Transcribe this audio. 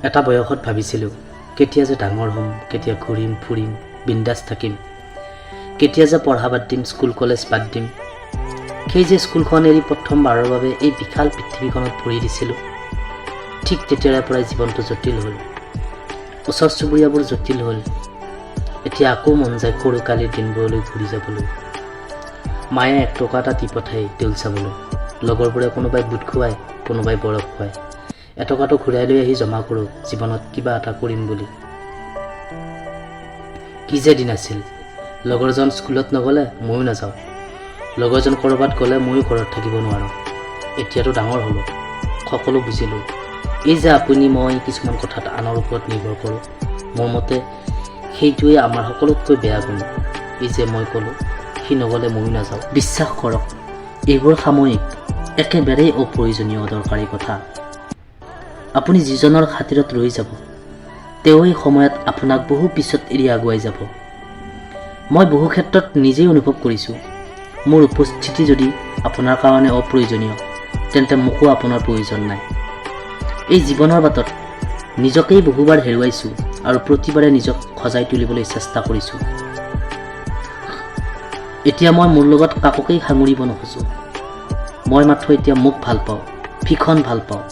এটা বয়সত ভাবিছিলোঁ, কেতিয়া যে ডাঙৰ হ'ম, কেতিয়া ঘূৰিম ফুৰিম, বিন্দাছ থাকিম, কেতিয়া যে পঢ়া বাদ দিম, স্কুল কলেজ বাদ দিম। সেই যে স্কুলখন এৰি প্ৰথমবাৰৰ বাবে এই বিশাল পৃথিৱীখনত ভৰি দিছিলোঁ, ঠিক তেতিয়াৰে পৰাই জীৱনটো জটিল হ'ল, ওচৰ চুবুৰীয়াবোৰ জটিল হ'ল। এতিয়া আকৌ মন যায় সৰুকালিৰ দিনবোৰলৈ ঘূৰি যাবলৈ। মায়ে 1 টকা এটা দি পঠায় দেউল চাবলৈ। লগৰবোৰে কোনোবাই বুট খুৱায়, কোনোবাই বৰফ খুৱায়। এটকাটো ঘূৰাই লৈ আহি জমা কৰোঁ, জীৱনত কিবা এটা কৰিম বুলি। কি যে দিন আছিল! লগৰজন স্কুলত নগ'লে ময়ো নাযাওঁ, লগৰজন ক'ৰবাত গ'লে ময়ো ঘৰত থাকিব নোৱাৰোঁ। এতিয়াতো ডাঙৰ হ'লোঁ, সকলো বুজিলোঁ। এই যে আপুনি মই কিছুমান কথাত আনৰ ওপৰত নিৰ্ভৰ কৰোঁ, মোৰ মতে সেইটোৱে আমাৰ সকলোতকৈ বেয়া গুণ। এই যে মই ক'লোঁ, সি নগ'লে ময়ো নাযাওঁ, বিশ্বাস কৰক, এইবোৰ সাময়িক, একেবাৰেই অপ্ৰয়োজনীয়, অদৰকাৰী কথা। আপুনি যিজনৰ খাতিৰত ৰৈ যাব, তেওঁৱেই সময়ত আপোনাক বহু পিছত এৰি আগুৱাই যাব। মই বহু ক্ষেত্ৰত নিজেই অনুভৱ কৰিছোঁ। মোৰ উপস্থিতি যদি আপোনাৰ কাৰণে অপ্ৰয়োজনীয়, তেন্তে মোকো আপোনাৰ প্ৰয়োজন নাই। এই জীৱনৰ বাটত নিজকেই বহুবাৰ হেৰুৱাইছোঁ আৰু প্ৰতিবাৰে নিজক সজাই তুলিবলৈ চেষ্টা কৰিছোঁ। এতিয়া মই মোৰ লগত কাকোকেই সাঙুৰিব নোখোজোঁ। মই মাথো এতিয়া মোক ভাল পাওঁ, ভীষণ ভাল পাওঁ।